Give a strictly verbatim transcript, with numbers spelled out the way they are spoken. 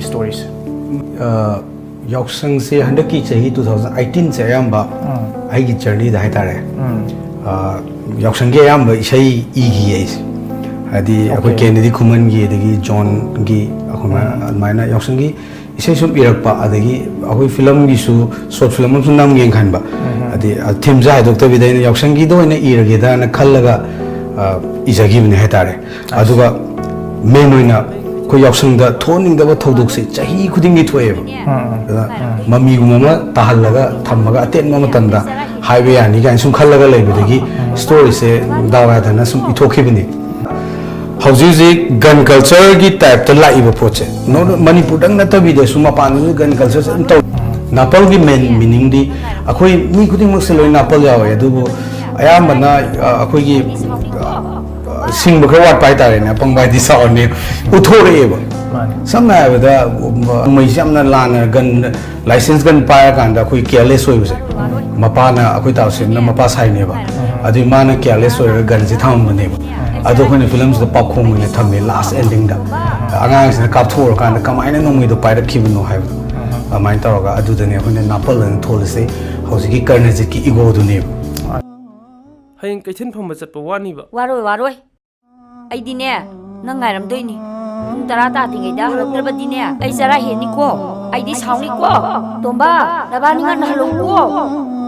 ꯁ꯭ꯇꯣꯔꯤꯁꯦ? ꯑ, ꯌꯥꯎꯁꯪꯁꯦ ꯍꯟꯗꯛꯀꯤ ꯆꯍꯤ two thousand eighteen ꯁꯦ ꯑꯌꯥꯝꯕ ꯑꯩꯒꯤ ꯖꯔꯅꯤꯗ ꯍꯥꯏꯇꯥꯔꯦ, ꯑ, ꯌꯥꯎꯁꯪꯒꯤ ꯑꯌꯥꯝꯕ ꯏꯁꯩ ꯏꯈꯤꯌꯦ ꯑꯩꯁꯦ꯫ ꯍꯥꯏꯗꯤ ꯑꯩꯈꯣꯏ OK. ꯀꯦꯅꯦꯗꯤ ꯈꯨꯃꯟꯒꯤ, ꯑꯗꯒꯤ ꯖꯣꯟꯒꯤ, ꯑꯩꯈꯣꯏ ꯑꯗꯨꯃꯥꯏꯅ ꯌꯥꯎꯁꯪꯒꯤ ꯏꯁꯩ ꯁꯨꯝ ꯏꯔꯛꯄ, ꯑꯗꯒꯤ ꯑꯩꯈꯣꯏ ꯐꯤꯂꯝꯒꯤꯁꯨ, ꯁꯣꯔꯠ ꯐꯤꯂꯝ ꯑꯃꯁꯨ ꯅꯝꯒꯦꯅ ꯈꯟꯕ꯫ ꯍꯥꯏꯗꯤ, ꯑ, ꯊꯤꯝꯁꯦ ꯍꯥꯏꯗꯣꯛꯇꯕꯤꯗ ꯑꯩꯅ ꯌꯥꯎꯁꯪꯒꯤꯗ ꯑꯣꯏꯅ ꯏꯔꯒꯦꯗꯅ ꯈꯜꯂꯒ, ꯑ, ꯏꯖꯈꯤꯕꯅꯦ ꯍꯥꯏꯇꯥꯔꯦ꯫ ꯑꯗꯨꯒ ꯃꯦꯟ ꯑꯣꯏꯅ ꯑꯩꯈꯣꯏ ꯌꯥꯎꯁꯪꯗ ꯊꯣꯛꯍꯟꯅꯤꯡꯗꯕ ꯊꯧꯗꯣꯛꯁꯦ ꯆꯍꯤ ꯈꯨꯗꯤꯡꯒꯤ ꯊꯣꯛꯑꯦꯕ꯫ ꯑꯗꯨꯗ ꯃꯃꯤꯒꯨꯝꯕ ꯑꯃ ꯇꯥꯍꯜꯂꯒ ꯊꯝꯃꯒ ꯑꯇꯦꯟꯕ ꯃꯇꯝꯗ ꯍꯥꯏꯕ ꯌꯥꯅꯤ ꯀꯥꯏꯅ ꯁꯨꯝ ꯈꯜꯂꯒ ꯂꯩꯕꯗꯒꯤ ꯁ꯭ꯇꯣꯔꯤꯁꯦ ꯗꯥꯎ ꯌꯥꯗꯅ ꯁꯨꯝ ꯏꯊꯣꯛꯈꯤꯕꯅꯤ꯫ ꯍꯧꯖꯤꯛ ꯍꯧꯖꯤꯛ ꯒꯟ ꯀꯜꯆꯔꯒꯤ ꯇꯥꯏꯞꯇ ꯂꯥꯛꯏꯕ ꯄꯣꯠꯁꯦ, ꯅꯣ-, ꯃꯅꯤꯄꯨꯔꯗꯪ ꯅꯠꯇꯕꯤꯗꯁꯨ ꯃꯄꯥꯟꯗꯁꯨ ꯒꯟ ꯀꯜꯆꯔꯁꯦ ꯑꯗꯨꯝ ꯇꯧ꯫ ꯅꯥꯄꯜꯒꯤ ꯃꯦꯟ ꯃꯤꯅꯤꯡꯗꯤ ꯑꯩꯈꯣꯏ ꯃꯤ ꯈꯨꯗꯤꯡꯃꯛꯁꯦ ꯂꯣꯏ ꯅꯥꯄꯜ ꯌꯥꯎꯋꯦ, ꯑꯗꯨꯕꯨ ꯑꯌꯥꯝꯕꯅ, ꯑ, ꯑꯩꯈꯣꯏꯒꯤ, ꯑ, ꯁꯤꯡꯕ ꯈꯔ ꯋꯥꯠꯄ ꯍꯥꯏꯇꯥꯔꯦꯅꯦ, ꯑꯄꯪꯕ ꯍꯥꯏꯗꯤ ꯁꯥꯎꯔꯅꯤ, ꯎꯠꯊꯣꯔꯛꯑꯦꯕ꯫ ꯃꯥꯅꯤ꯫ ꯁꯝꯅ ꯍꯥꯏꯔꯕꯗ, ꯎꯝ, ꯅꯣꯡꯃꯩꯁꯦ ꯌꯥꯝꯅ ꯂꯥꯟꯅ ꯒꯟ, ꯂꯥꯏꯁꯦꯟꯁ ꯒꯟ ꯄꯥꯏꯔꯀꯥꯟꯗ ꯑꯩꯈꯣꯏ ꯀꯤꯌꯔꯂꯦꯁ ꯑꯣꯏꯕꯁꯦ, ꯃꯄꯥꯅ, ꯑꯩꯈꯣꯏ ꯇꯥꯎꯁꯦꯝꯅ ꯃꯄꯥ ꯁꯥꯏꯅꯦꯕ, ꯑꯗꯨꯏ ꯃꯥꯅ ꯀꯤꯌꯔꯂꯦꯁ ꯑꯣꯏꯔꯒ ꯒꯟꯁꯦ ꯊꯝꯃꯝꯕꯅꯦꯕ꯫ ꯑꯗꯣ ꯑꯩꯈꯣꯏꯅ ꯐꯤꯂꯝꯁꯤꯗ ꯄꯥꯎꯈꯣꯡ ꯑꯣꯏꯅ ꯊꯝꯃꯦ, ꯂꯥꯁ ꯑꯦꯟꯗꯤꯡꯗ ꯑꯉꯥꯡꯁꯤꯅ ꯀꯥꯞꯊꯣꯛꯎꯔꯀꯥꯟꯗ ꯀꯃꯥꯏꯅ ꯅꯣꯡꯃꯩꯗꯣ ꯄꯥꯏꯔꯛꯈꯤꯕꯅꯣ ꯍꯥꯏꯕꯗꯣ꯫ ꯑꯗꯨꯃꯥꯏꯅ ꯇꯧꯔꯒ ꯑꯗꯨꯗꯅꯦ ꯑꯩꯈꯣꯏꯅ ꯅꯥꯄꯜ ꯑꯅ ꯊꯣꯜꯂꯤꯁꯦ, ꯍꯧꯖꯤꯛꯀꯤ ꯀꯔꯅꯖꯤꯠꯀꯤ ꯏꯒꯣꯗꯨꯅꯦꯕ꯫ ꯍꯌꯦꯡ ꯀꯩꯊꯦꯜ ꯐꯝꯕ ꯆꯠꯄ ꯋꯥꯅꯤꯕ꯫ ꯋꯥꯔꯣꯏ, ꯋꯥꯔꯣꯏ꯫ ꯑꯩꯗꯤꯅꯦ, ꯅꯪ ꯉꯥꯏꯔꯝꯗꯣꯏꯅꯤ꯫ ꯄꯨꯡ ꯇꯔꯥ ꯇꯥꯗ꯭ꯔꯤꯉꯩꯗ ꯍꯜꯂꯛꯇ꯭ꯔꯕꯗꯤꯅꯦ, ꯑꯩ ꯆꯔꯥ ꯍꯦꯟꯅꯤꯀꯣ꯫ ꯑꯩꯗꯤ ꯁꯥꯎꯅꯤꯀꯣ꯫ ꯇꯣꯝꯕ, ꯅꯕꯥꯅꯤ ꯉꯟꯅ ꯍꯜꯂꯛꯎꯀꯣ꯫